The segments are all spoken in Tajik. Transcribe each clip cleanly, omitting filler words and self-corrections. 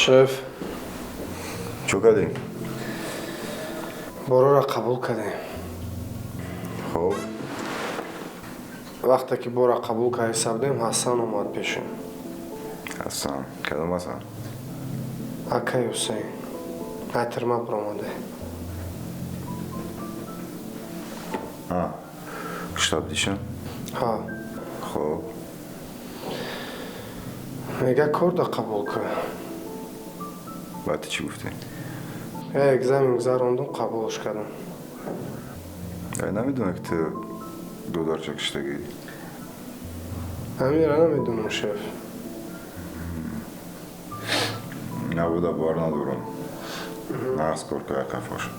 Шеф. Чӣ кардем? Борора қабул кардем. Хоб. Вақте ки бора қабул карда будем, Ҳасан омад пешем. Ҳасан? Кадом Ҳасан? Акай Ҳусейн. Айтирма биромаде. Штаб дишам? Ҳа. Хоб. Мега корда қабул кун. Баъд ту чӣ гуфтӣ? Я экзамен гузарондум, қабулш кардам. Ай намедонам, ки ту додарча киштагӣ. Ҳаминро намедонам, шеф. Набуда, бовар надорам. Нағз кор кар қафош.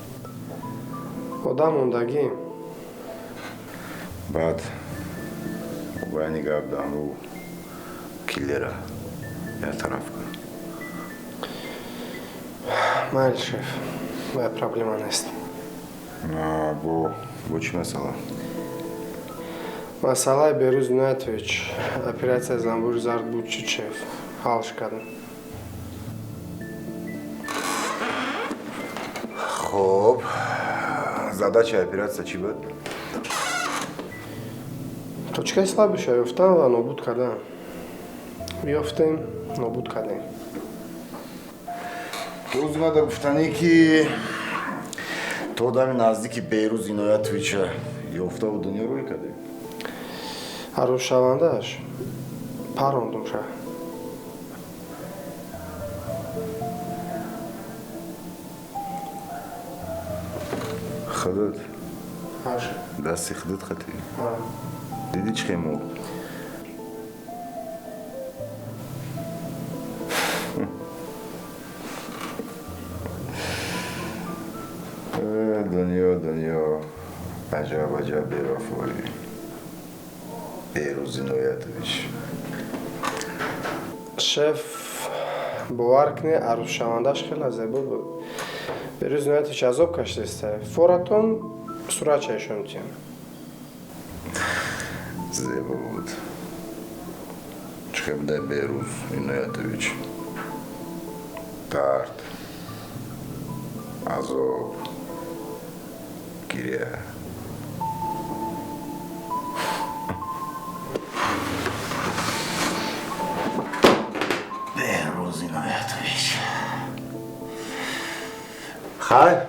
Одам мондагӣ. Баъд байни гап даму киллера як тараф кун. Майли, шеф, бая проблема нест. Бо чӣ масъала? Масъалаи Берӯз Иноятович, оператсияи занбури зард буд чӣ, шеф? Ҳалш кардам. Хоб, задачаи оператсия чӣ буд? Точкаи слабиша ёфтан ва нобуд кардан. Ёфтем, нобуд кардем. Боз омада гуфтанӣ, ки то одами наздики Берӯз Иноятовича ёфтаву дунё рӯй кардем. Арӯзшавандааш парондум ша. Худат? Ҳа, шеф. Дасти худат қатӣ? Ҳа. Дидӣ чӣ хел мурд? Дунё, дунё, аҷаб, аҷаб бевафоӣ. Берӯз Иноятович. Шеф, бовар кунед, арӯзшавандааш хеле зебо буд. Берӯз Иноятович азоб кашидааст. Форатон суратча ишон тиям. Зебо буд. Чӣ хел будай Берӯз Иноятович? Дард, азоб, гиря. Берӯз Иноятович. Хайр,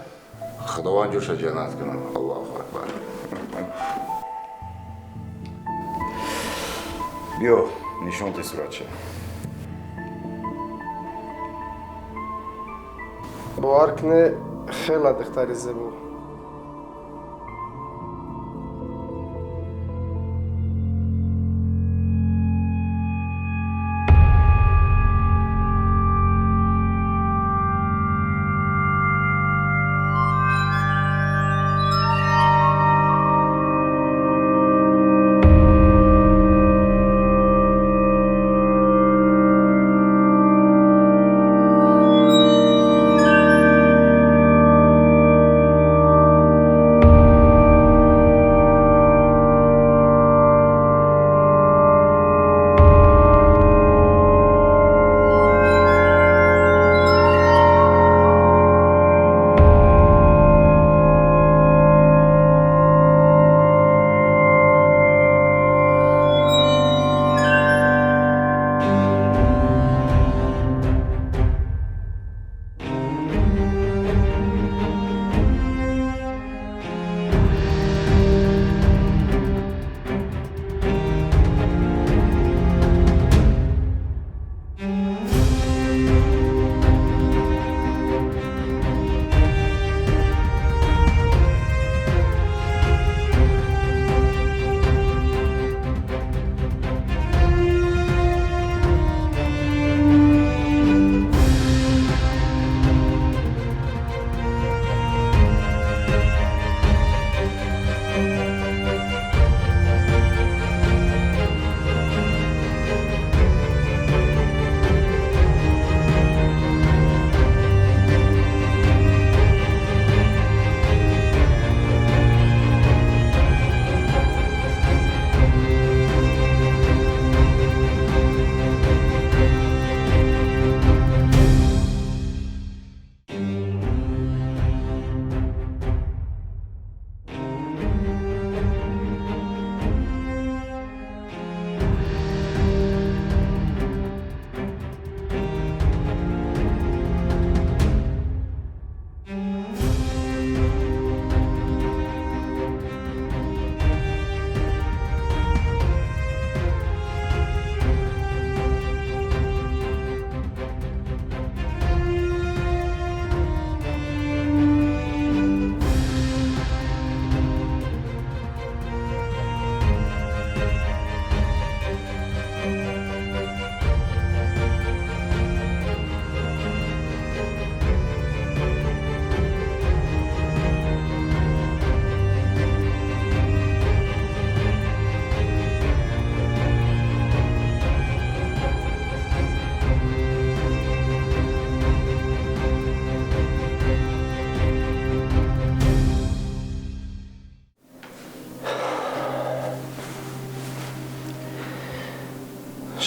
Худованд ҷоша ҷаннат кунад. Аллоҳу акбар. Биё, нишон те суратча. Бовар кунед, хеле духтари зебо.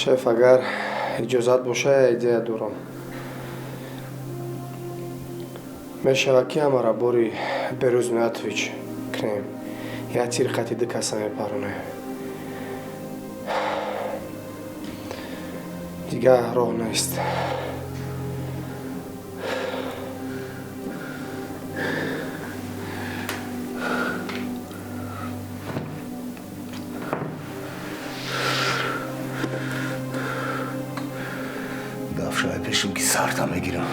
Шеф, агар иҷозат боша, идея дорам. Мешавад ки ҳамаро бори Берӯз Иноятович кунем. Як тир қати ду каса мепаронем. Дигар роҳ нест. Гавшай пешим ки сарта мегирам.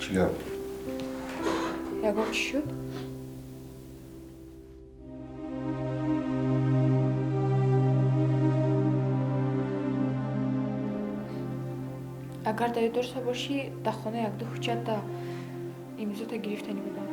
Чӣ гап? Ягон чӣ шуд? Агар дар ёд дошта бошӣ, дар хона якду ҳуҷҷатда имзота гирифтанӣ будам.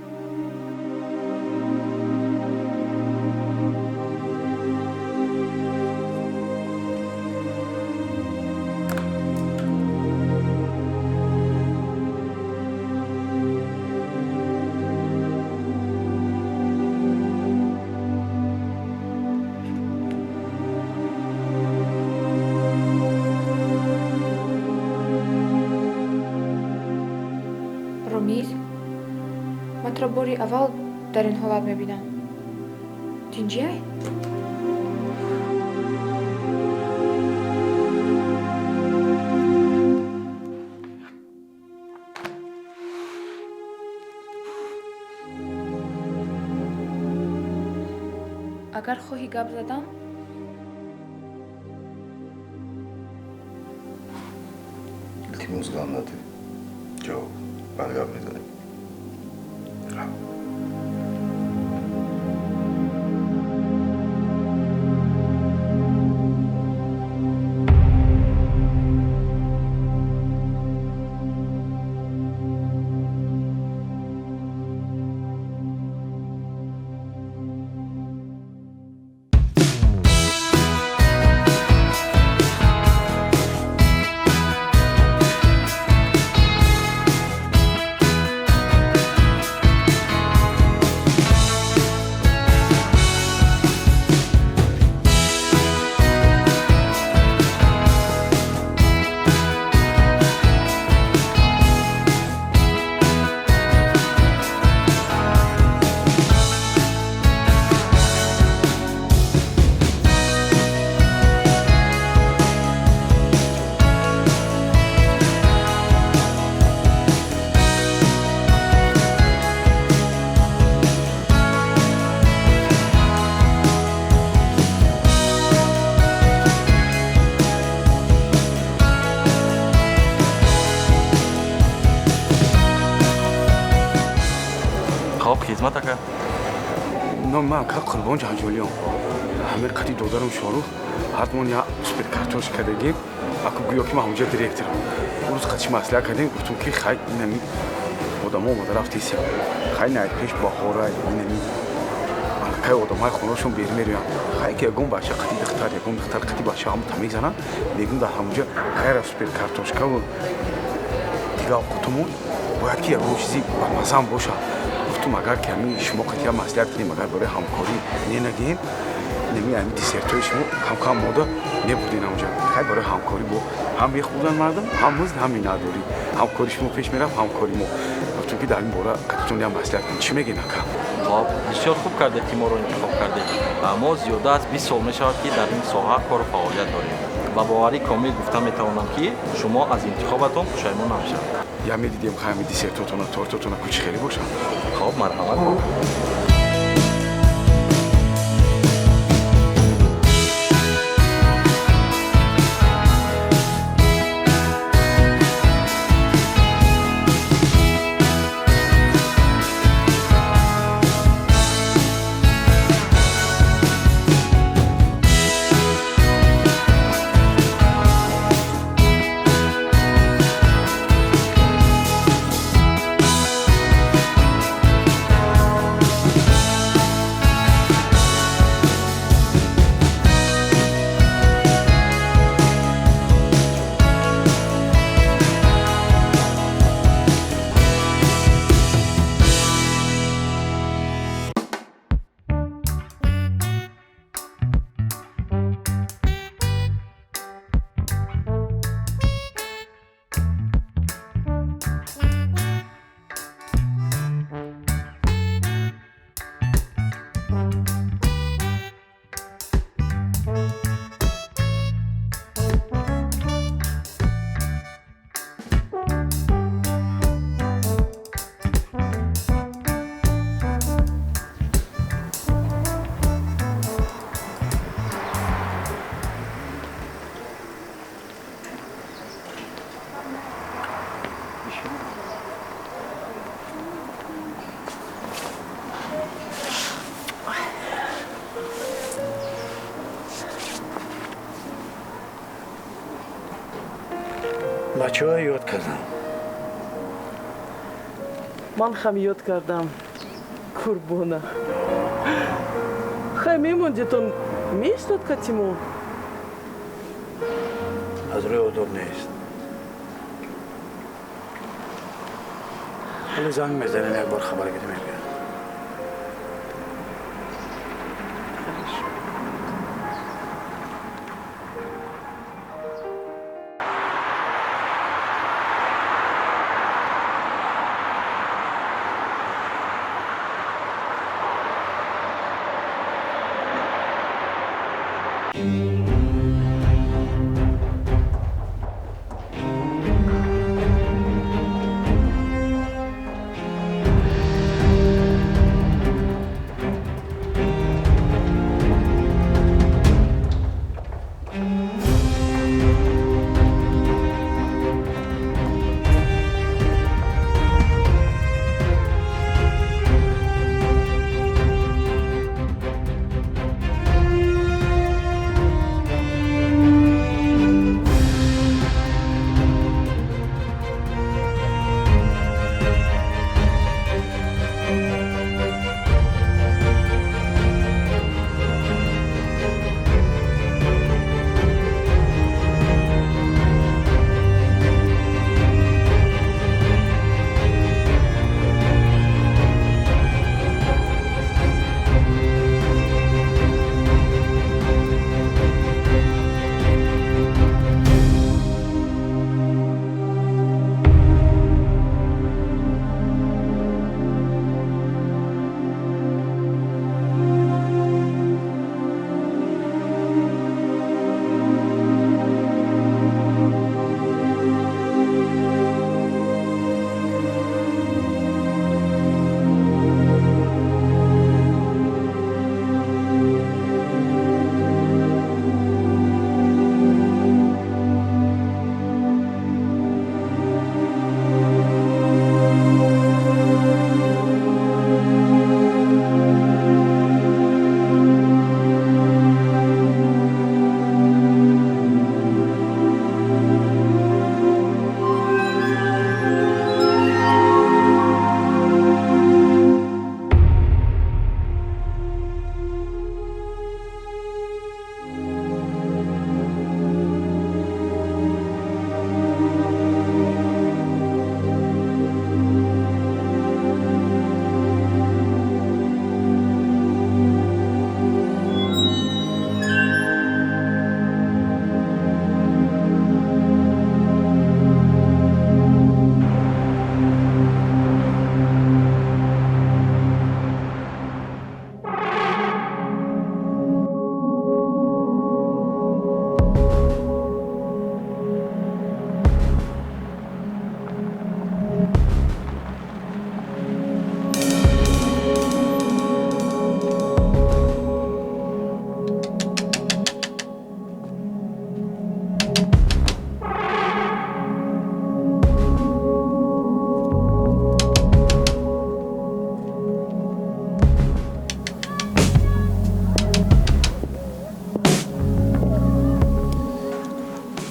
Ромиз, ман туро бори аввал дар ин ҳолат мебинам. Тинҷиай? Агар хоҳӣ гап задан, илтимос гап надеҳ. Ҷавоб баъд гап мезанем. Хизмат, ака. Номи ман ака Қурбон Ҷанҷолиён. Ҳамин қади додарам Шорух ҳатмон я суперкартошка кардагим. Аку гӯё ки ман ҳамҷа директорам. Он рӯз қадши маслиҳат кардем, гуфтум ки хай инами одамо омада рафтесия. Хай най пеш баҳорай инами аллакай одамҳои хонашон бер мероянд. Хай ки ягон бача қади духтар, ягон духтар қади бача ҳамта мезананд, мегӯм дар ҳамҷа ғайр аз суперкартошкаву дигар овқотумон бояд ки ягон чизи бамаззаам бошад. Гуфтум агар ки ҳамин шумо қатъиян маслиҳат кунем, агар барои ҳамкорӣ ненагиҳем, неми ҳамин десертҳои шумо кам-кам мода мебурдем ҳамҷа. Хай барои ҳамкорӣ бо ҳам мехӯрдан мардум, ҳам музд, ҳам миннатдорӣ. Ҳамкори шумо пеш мерафт, ҳамкори мо. Гуфтум ки дар ин бора қатъитон ям маслиҳат кунем. Чӣ мегӯед, ака? Хоб, бисёр хуб кардед ки моро интихоб кардед. Мо зиёда аз 20 сол мешавад ки дар ин соҳа кору фаъолият дорем. Ба боварӣ комил гуфта метавонам ки шумо аз интихобатон пушаймон намешавед. Я медидем ҳами десертотона, тортотона кучи хеле бошанд. Хоб, марҳамат. Бачаҳо ёд кардам. Ман ҳам ёд кардам. Қурбона. Хай мемондитон меистод катимо? Аз рӯи одоб нест. Ҳоло занг мезанем, як бор хабар гирем мебиёд.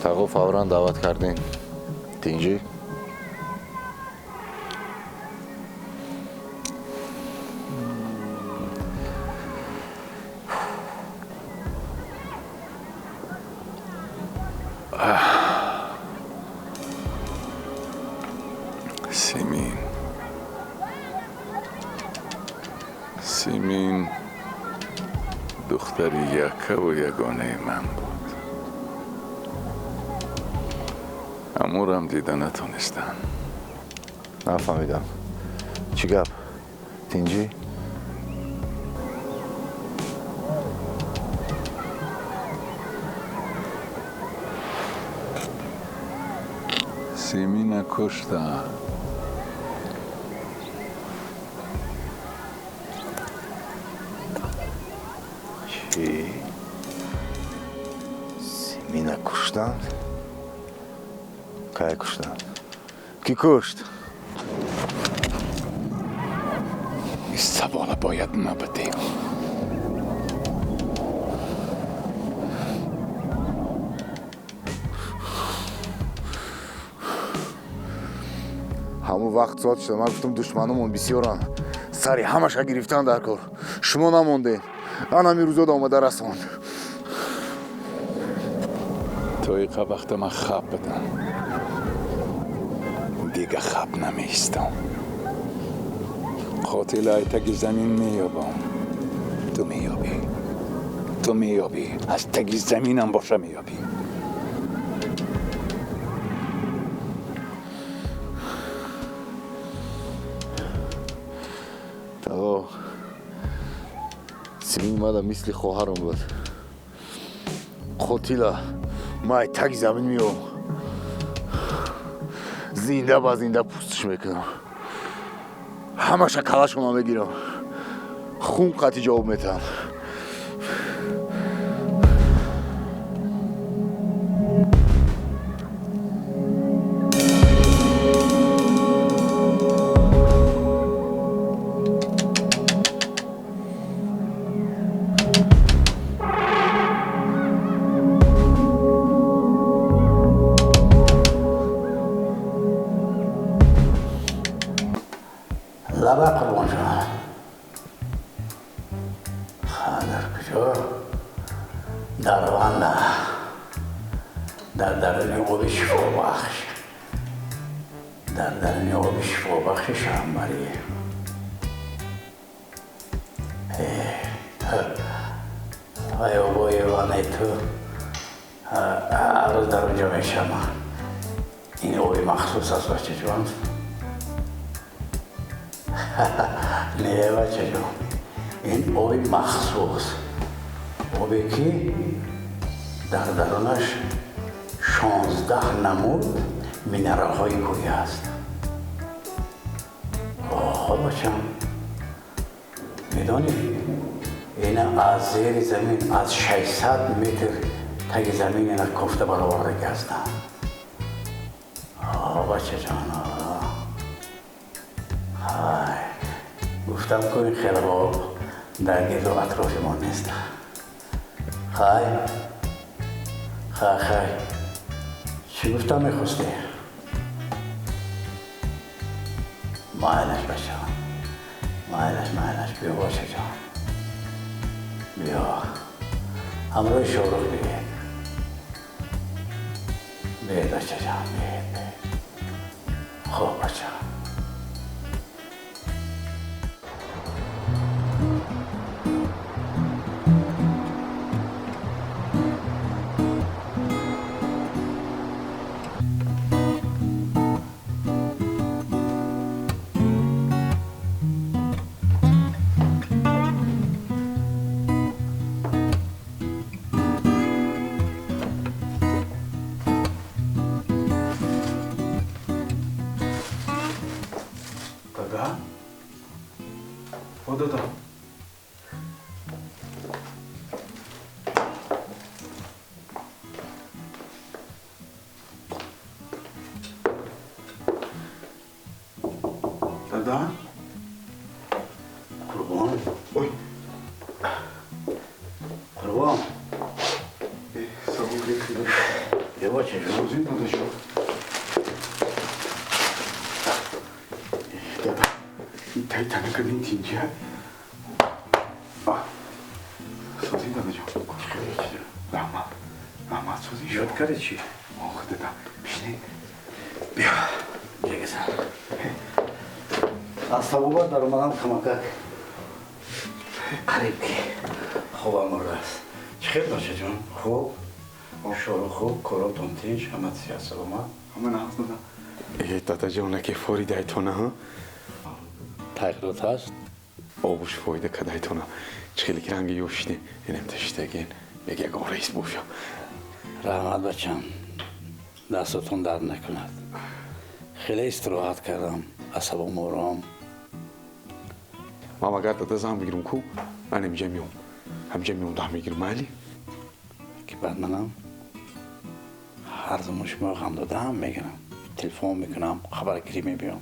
Тағо фавран даъват кардем. Тинҷӣ? Симин. Симин духтари яккаву ягонаи ман буд. Амурам дида натонистам. Нафаҳмидам. Чӣ гап? Тинҷӣ? Симина куштам. Чӣ? Симина куштанд? Кай куштанд? Кӣ кушт? Ин савола бояд ма бидиҳам. Ҳамон вақт соат шуда, ман гуфтам душманомон бисёранд, сари ҳамаша гирифтан дар кор. Шумо намондед. Ана ҳамин рӯзода омада расонд. То иқа вақта ман хаб будам. Дига хаб намеистам. Қотила таги замин меёбам. Ту меёбӣ. Ту меёбӣ. Аз таги заминам боша меёбӣ. Тағо, Симин мада мисли хоҳарам буд. Қотила ман ай таги замин меёбам. Зинда ба зинда пӯстш мекунам. Ҳамаша калашона мегирам. Хун қатъи ҷавоб метаҳам. لبه قربان جان. در کجا؟ در وانه. در درون آب شفابخش. در درون آب شفابخش شنبری. ای آبای وانه تو هر روز در اونجا میشم. این آب مخصوص است بچه جان. نه بچه جان، این آب مخصوص، آبی که در درونش 16 نمود مینرال‌های کوهی است. آه بچم، میدانی این از زیر زمین از 600 متر تگ زمین اینا کوفته برآورده هستند. آه بچه جان، های گفتم که این خیلی آب در گرد و اطراف ما نیست. خای خای خای چی گفتم میخواستی؟ مایلش بچه، مایلش مایلش، بیا باشه جان، بیا همراه شورخ بیاید، بیاید بچه جان، بیاید بیاید. خب بچه. Дада. Дада? Қурбон. Ой. Қурбон. Салом алейкум. Бیا бачаҷон. Созин дадаҷон. Дада, тай тана кардин тинҷа? Созин дадаҷон. Раҳмат. Раҳмат, созин. Ёд кардӣ чӣ? Ох, дада, бишинед. Биё. Ягасан. Аз табобат даромадам камакак. Қариб ки хобам бурдааст. Чӣ хел бачаҷон? Хуб? Шору хуб, коротон тинч, ҳама сиҳат саломат? Ҳама нағз дада. Э, дадаҷон, аке форидайтона, ҳа? Тағйирот ҳаст? Обуш фоида кадайтона. Чӣ хеле ки ранги ёшиде, инам ташидаген. Мега ягон раис бошам. Раҳмат бачам. Дастотон дард накунад. Хеле истироҳат кардам, асабом ором. Ман агар дада зан бигирам ку, ман инҷа меом. Ҳамҷа меом дам мегирам, майли? Ки баъд манам ҳар замон шумо ғам додаам мегирам. Телефон мекунам, хабаргирӣ мебиём.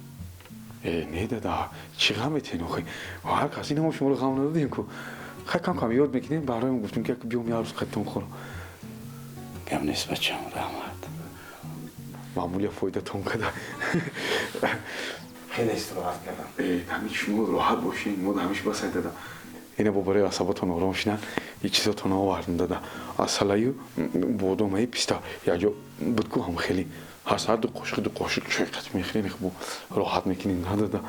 Э, не дада, чӣ ғам метен охи? Ҳар кас ина мо шуморо ғам надодем ку. Хай кам кам ёд мекунем, бароям гуфтем ки биём як рӯз қаттон хӯрам. Гап нест бачам, раҳмат. Маъмулия фоидатон када. Хеле истироҳат кардам. Э, ҳамин шумо роҳат бошед, мо ҳамиш басай дада. Ина бо барои асаботон ором шинан, и чизотон овардам дада. Асалаю бодомаи писта якҷо буд ку ҳам хеле. Ҳар саат ду қошиқ ду қошиқ чой қат мехӯрем, хуб роҳат мекунем, на дада.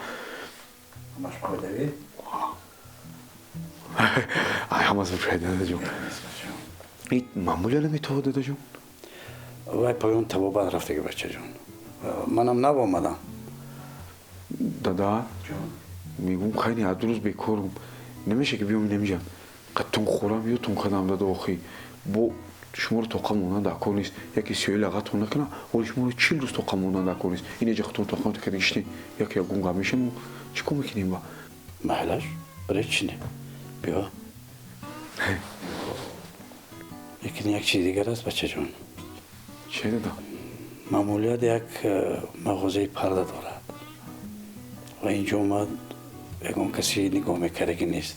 Ҳамаш фоидавӣ? Ай, ҳамаз бушай дадаҷон. И маъмулия наметавад дадаҷон? Вай поён табобат рафтаги бачаҷон. Манам нав омадам. Дада, мегӯм хайни ҳар ду рӯз бекорум. Намеша ки биём инамиҷа. Қаттон хӯрам ётон кадам дада охи. Бо шуморо тоқа мондан дар кор нест. Яке сиёи лағатон накунам, оли шуморо 40 рӯз тоқа мондан дар кор нест. Инеҷа худтон тоқа карда гиштем. Яке ягон гап мешем, чӣ кор мекунем ба? Майлаш, барои чӣ не? Биё. Лекин як чизи дигар аст, бачаҷон. Чӣ дада? Маъмулият як мағозаи парда дорад. Ва инҷо омад ягон касе нигоҳ мекардаги нест.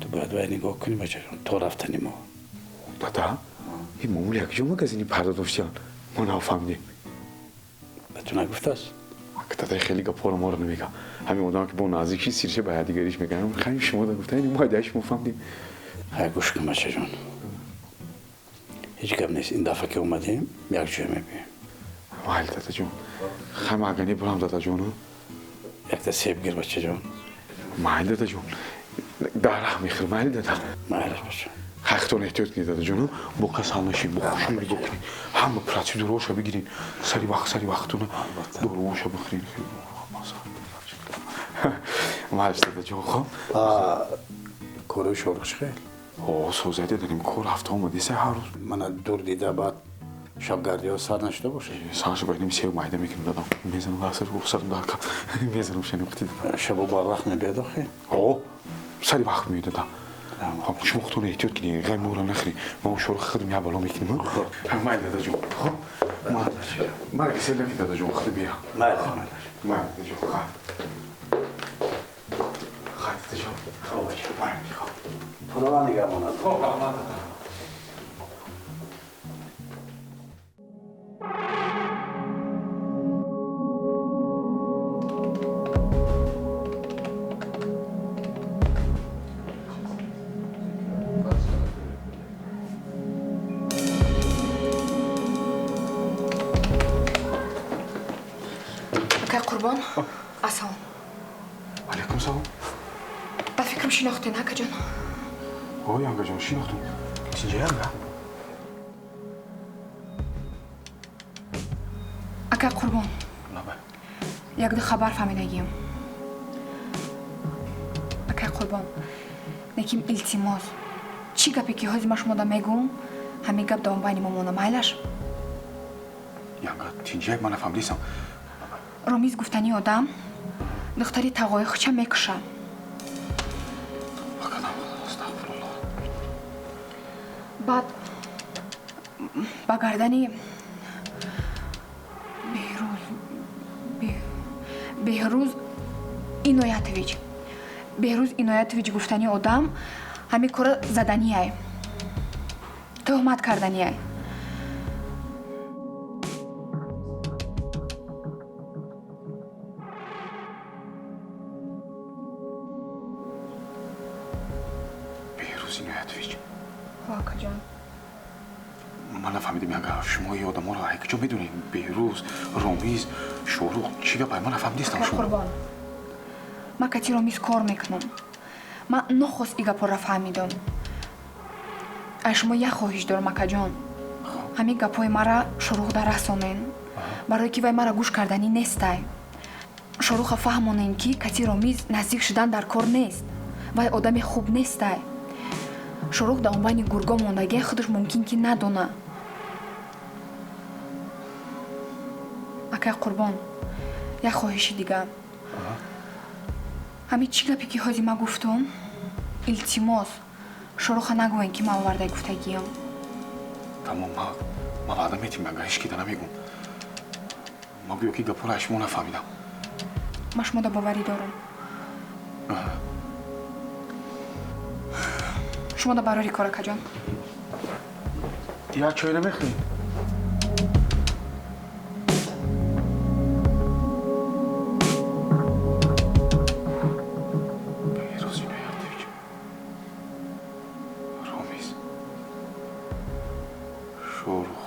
Ту бояд вай нигоҳ кунӣ, бачаҷон, то рафтани мо. Дада, ин маъмул якҷо магазини парда доштиян? Мо нафаҳмидем. Ба ту нагуфтааст? Дадаи хеле гапҳоро моро намега. Ҳамин одам ки бо наздик шид, сирше ба якдигариш мегӯянд. Хайм шумо да гуфта, ин мо айдаи шумо фаҳмидем. Ҳай, гӯш кун, бачаҷон. Ҳеҷ гап нест. Ин дафъа ки омадем, якҷоя мебиёем. Майли, дадаҷон. Хайм агар не бурам, дадаҷон. Якта себ гир, бачаҷон. Майли, дадаҷон. Дар раҳ мехӯрам, майли, дада. Майлаш, бачаҷон. Хай, худтон эҳтиёт кунед, дадаҷон. Бо касал нашин, бо хушрӯ нигоҳ кунед. Ҳама процедураҳоша бигиред. Сари вақт, сари вақтона доруҳоша бихӯред. Майлаш, дадаҷон, хоб? Кори шорух чӣ хел? О, созай дада, кор ҳафта омадеса ҳар рӯз. Мана дур дида баъд шабгардиҳо сар нашуда бошад? Сар шуда, инам сев майда мекунам, дадам. Мезанам ласар, рухсатам дар кам. Мезанам шаним қити дадам. Шабо барвақт мебиёд охи? О, сари вақт меояд, дадам. Хоб, шумо худтон эҳтиёт кунед, ғайр моро нахӯред. Ма шорух худам як бало мекунем. Майли, дадаҷон. Хоб? Мара кисел накунед, дадаҷон, худ бия. Майли, майли. Майли, дадаҷон, хай. Хай, дадаҷон. Хоб, бача. Майли, хоб. Худованд нигаҳбонат. Хоб, раҳмат, дада. Акай Қурбон, ассалом. Алайкум салом. Ба фикрам шинохтен, акаҷон. Ой, ангаҷон, шинохтум. Тинҷа янга? Акай Қурбон. Якду хабар фаҳмидагием. Акай Қурбон, лекин илтимос, чӣ гапе ки ҳозир ман шумода мегӯм, ҳамин гап давом байни мо монда, майлаш? Янга, тинҷа, ман нафаҳмидисам. Ромиз гуфтани одам духтари тағои хуча мекуша. Баъд ба гардани Беҳрӯз Иноятович. Беҳрӯз Иноятович гуфтани одам ҳамин кора заданияй. Тӯҳмат карданияй. Ман нафаҳмидам, агар шумо ин одаморо ай куҷо медонед? Беҳрӯз, Ромиз, Шоҳрух, чӣ гап? Ай ман нафаҳмидистам шумо. Қурбон, ман кати Ромиз кор мекунам. Ман нохост и гапҳоро фаҳмидам. Ай шумо як хоҳиш дорам, акаҷон. Ҳамин гапҳои мара Шоҳрухда расонен, барое ки вай мара гӯш карданӣ нестай. Шоҳруха фаҳмонем, ки кати Ромиз наздик шудан дар кор нест, вай одами хуб нестай. Шоҳрух дар он байни гурго мондагия худаш мумкин ки надона. Акай Қурбон, як хоҳиши дига. Ҳамин чӣ гапе ки ҳозир ман гуфтум, илтимос, Шоҳруха нагӯен, ки ман овардай гуфтагиям. Тамом, ман ваъда метим, агар ҳеҷ кида намегӯм. Ман гӯё ки гапҳоро аз шумо нафаҳмидам. Ман шумода боварӣ дорам. Шумода барори кор, акаҷон. Як чой намехӯред? Беҳрӯз Иноятович, Ромиз, Шоҳрух.